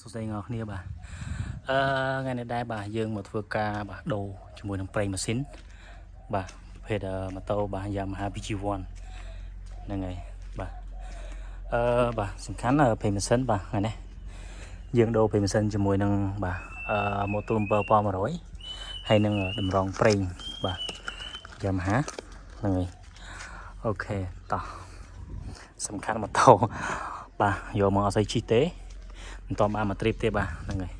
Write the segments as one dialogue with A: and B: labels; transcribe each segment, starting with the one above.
A: សួស្តីអ្នកនរគ្នាបាទថ្ងៃនេះដែរបាទយើងមកធ្វើការបាទដូរជាមួយនឹងប្រេងម៉ាស៊ីនបាទប្រភេទម៉ូតូបាទ Yamaha PG1 ហ្នឹងហើយបាទបាទសំខាន់ប្រេងម៉ាស៊ីនបាទថ្ងៃនេះយើងដូរប្រេងម៉ាស៊ីនជាមួយនឹងបាទម៉ូតូ7100ហើយនឹងតម្រងប្រេងបាទ Yamaha ហ្នឹងហើយ OK តោះសំខាន់ម៉ូតូបាទយកមកអត់សូវជិះទេមិនតបានមក trip ទេបាទហ្នឹងហើយ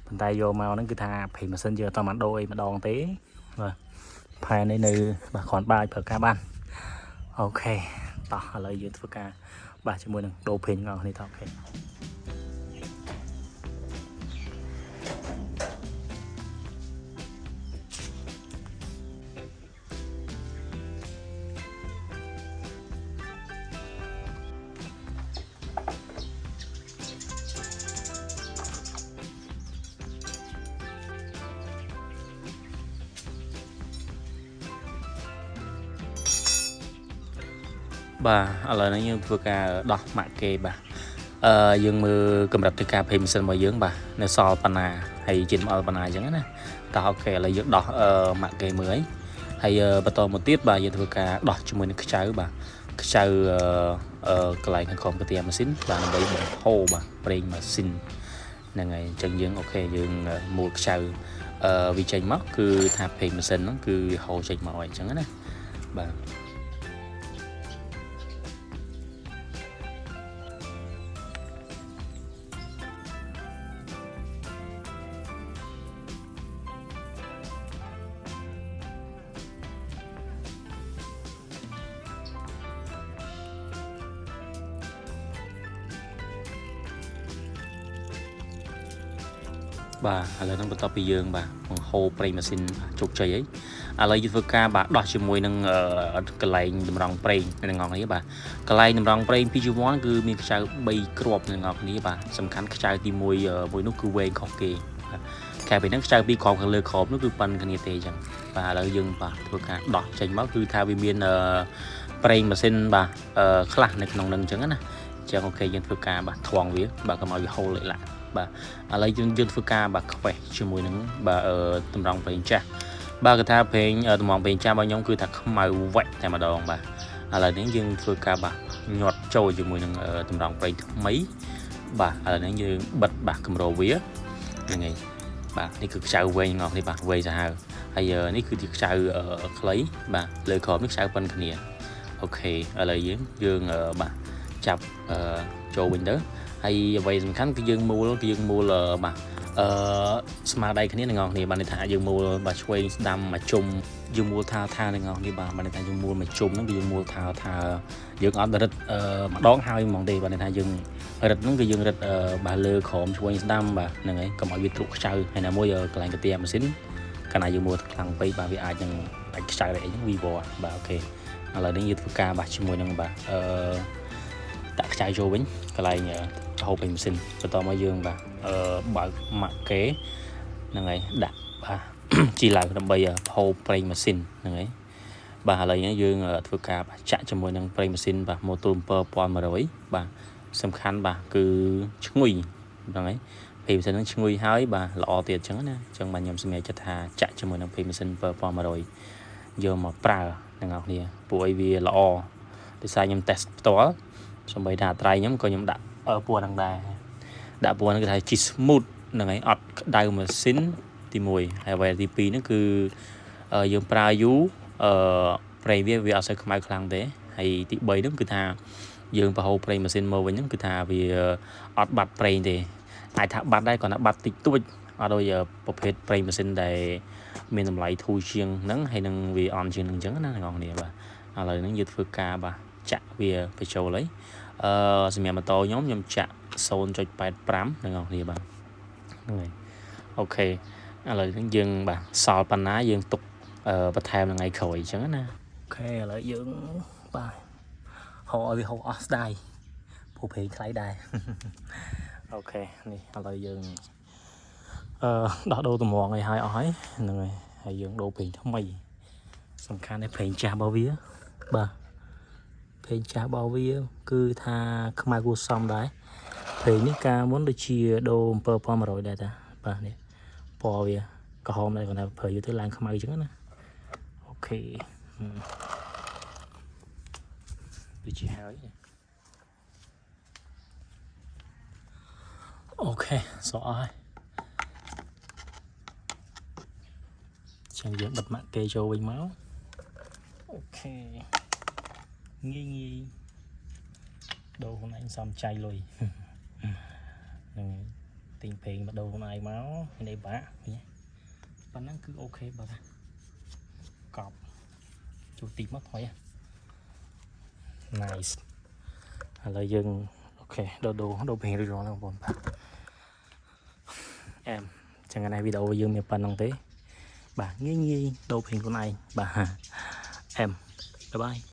A: ប៉ុន្តែយកមកហ្នឹងគឺថាប្រេងម៉ាស៊ីនយើងអត់បានដូរអីម្ដងទេបាទផែនេះនៅបាទគ្រាន់បើឲ្យប្រើការបាន OK តោះឥឡូវយើងធ្វើការបាទជាមួយនឹងដូរប្រេងទាំងអស់គ្នាត OK បាទឥឡូវនេះយើងធ្វើការដោះម៉ាក់គេបាទយើងមើលកម្រិតធ្វើការប្រេងម៉ាស៊ីនរបស់យើងបាទនៅសល់ប៉ុណ្ណាហើយជាតិម្អិលប៉ុណ្ណាអញ្ចឹងណាតោះ OK ឥឡូវយើងដោះម៉ាក់គេមើលហើយបន្តមកទៀតបាទយើងធ្វើការដោះជាមួយនឹងខ្ចៅបាទខ្ចៅអឺកន្លែងខាងក្រោមកាទៀម៉ាស៊ីនបាទដើម្បីបង្ហូរបាទប្រេងម៉ាស៊ីនហ្នឹងហើយអញ្ចឹងយើង OK យើងមូលខ្ចៅវាចេញមកគឺថាប្រេងម៉ាស៊ីនហ្នឹងគឺហូរចេញមកហើយអញ្ចឹងណាបាទ បាទឥឡូវហ្នឹងបន្ទាប់ពីយើងបាទបង្ហូរប្រេងម៉ាស៊ីនជោគជ័យហើយឥឡូវយើងធ្វើការបាទដោះជាមួយនឹងកន្លែងតម្រង់ប្រេងនៅនឹងអង្គនេះបាទកន្លែងតម្រង់ប្រេង PG1 គឺមានខ្ចៅ3គ្រាប់នៅនឹងអង្គនេះបាទសំខាន់ខ្ចៅទី1មួយនោះគឺវែងខុសគេបាទខែពេលហ្នឹងខ្ចៅពីរគ្រាប់ខាងលើគ្រាប់នោះគឺប៉ិនគ្នាទេអញ្ចឹងបាទឥឡូវយើងបាទធ្វើការដោះចេញមកគឺថាវាមានប្រេងម៉ាស៊ីនបាទខ្លះនៅក្នុងនឹងអញ្ចឹងណាអញ្ចឹង OK យើងធ្វើការបាទថងវាបាទកុំឲ្យវាហូរលេឡាក់បាទឥឡូវយើងយើងធ្វើការបាទខ្វេះជាមួយនឹងបាទតម្រង់ប្រេងចាស់បាទគឺថាប្រេងតម្រង់ប្រេងចាស់របស់ខ្ញុំគឺថាខ្មៅវ៉ាច់តែម្ដងបាទឥឡូវនេះយើងធ្វើការបាទញាត់ចូលជាមួយនឹងតម្រង់ប្រេងថ្មីបាទឥឡូវនេះយើងបិទបាទគម្របវាហ្នឹងហើយបាទនេះគឺខ្ចៅវែងងនេះបាទវែងសាហាវហើយនេះគឺជាខ្ចៅខ្លីបាទលើក្រោមនេះខ្ចៅប៉ុនគ្នា OK ឥឡូវយើងយើងបាទចាប់ចូលវិញទៅហើយអ្វីសំខាន់គឺយើងមូលគឺយើងមូលបាទអឺស្មារតីគ្នានឹងអង្គគ្នាបាទន័យថាយើងមូលបាទឆ្វេងស្ដាំមកជុំយើងមូលថាថានឹងអង្គគ្នាបាទបាទន័យថាយើងមូលមកជុំហ្នឹងគឺយើងមូលថាថាយើងអត់រឹតម្ដងហើយហ្មងទេបាទន័យថាយើងរឹតហ្នឹងគឺយើងរឹតបាទលើក្រោមឆ្វេងស្ដាំបាទហ្នឹងហើយកុំឲ្យវាទ្រុកខ្ចៅហើយណាមួយកន្លែងកាទៀម៉ាស៊ីនកាលណាយើងមូលខ្លាំងពេកបាទវាអាចនឹងដាច់ខ្ចៅអីហ្នឹងវីវបាទ OK ឥឡូវនេះយើងធ្វើការបាទជាមួយនឹងបាទដាក់ខ្ចៅចូលវិញកន្លែងហូបពេញម៉ាស៊ីនបន្តមកយើងបាទបើកម៉ាក់គេហ្នឹងហើយដាក់បាទជីឡើងដើម្បីហូបប្រេងម៉ាស៊ីនហ្នឹងហើយបាទឥឡូវនេះយើងធ្វើការបាទចាក់ជាមួយនឹងប្រេងម៉ាស៊ីនបាទម៉ូតូ7100បាទសំខាន់បាទគឺឈ្ងុយហ្នឹងហើយប្រេងម៉ាស៊ីនហ្នឹងឈ្ងុយហើយបាទល្អទៀតអញ្ចឹងណាអញ្ចឹងបាទខ្ញុំសម្រេចចិត្តថាចាក់ជាមួយនឹងប្រេងម៉ាស៊ីន7100យកមកប្រើទាំងអស់គ្នាពួកអីវាល្អដោយសារខ្ញុំតេស្តផ្ទាល់សំបីថាអត្រៃខ្ញុំក៏ខ្ញុំដាក់ពណ៌ហ្នឹងដែរដាក់ពណ៌ហ្នឹងគឺថាជី smooth ហ្នឹងហើយអត់ក្តៅម៉ាស៊ីនទី1ហើយអ្វីទី2ហ្នឹងគឺយើងប្រើយូរអឺប្រេងវាវាអត់សូវខ្មៅខ្លាំងទេហើយទី3ហ្នឹងគឺថាយើងប្រហូរប្រេងម៉ាស៊ីនមកវិញហ្នឹងគឺថាវាអត់បាត់ប្រេងទេអាចថាបាត់ដែរគ្រាន់តែបាត់តិចតួចអត់ដូចប្រភេទប្រេងម៉ាស៊ីនដែលមានតម្លៃធូរជាងហ្នឹងហើយនឹងវាអន់ជាងហ្នឹងអញ្ចឹងណាអ្នកនរគ្នាបាទឥឡូវហ្នឹងយើងធ្វើការបាទចាក់វាបញ្ចូលហើយសម្រាប់ម៉ូតូខ្ញុំខ្ញុំចាក់0.85អ្នកនរគ្នាបាទហ្នឹងហើយ OK ឥឡូវហ្នឹងយើងបាទសល់ប៉ុណ្ណាយើងទុកបន្ថែមថ្ងៃក្រោយអញ្ចឹងណា OK ឥឡូវយើងបាទហូរឲ្យវាហូរអស់ស្ដាយព្រោះប្រេងថ្លៃដែរ OK នេះឥឡូវយើងដោះដូរតម្រងឲ្យហើយអស់ហើយហ្នឹងហើយហើយយើងដូរប្រេងថ្មីសំខាន់នេះប្រេងចាស់របស់វាបាទប្រេងចាស់របស់វាគឺថាខ្មៅគួរសមដែរ ប្រេងនេះកាលមុនដូចជាដូរ7100ដែរតាបាទនេះពណ៌វាក្រហមដែរគាត់ថាប្រើយូរទៅឡើងខ្មៅអញ្ចឹងណាOK ដូចជាហើយ OK សក់អស់ហើយចឹងយើងបិទម៉ាក់គេចូលវិញមក OK ងាយងាយដូរខ្លួនឯងសំចៃលុយ ហ្នឹងហើយទិញប្រេងមកដូរខ្លួនឯងមកមានអីបាក់ឃើញទេប៉ុណ្ណឹងគឺ OK បាត់ហើយកប់ជួតិចមកថយហ៎ Nice ឥឡូវយើង OK ដូរដូរដូរប្រេងរួចរាល់ហើយបងប្អូនបាទអែមចឹងថ្ងៃនេះវីដេអូយើងមានប៉ុណ្ណឹងទេបាទងាយងាយដូរប្រេងខ្លួនឯងបាទអែម bye bye.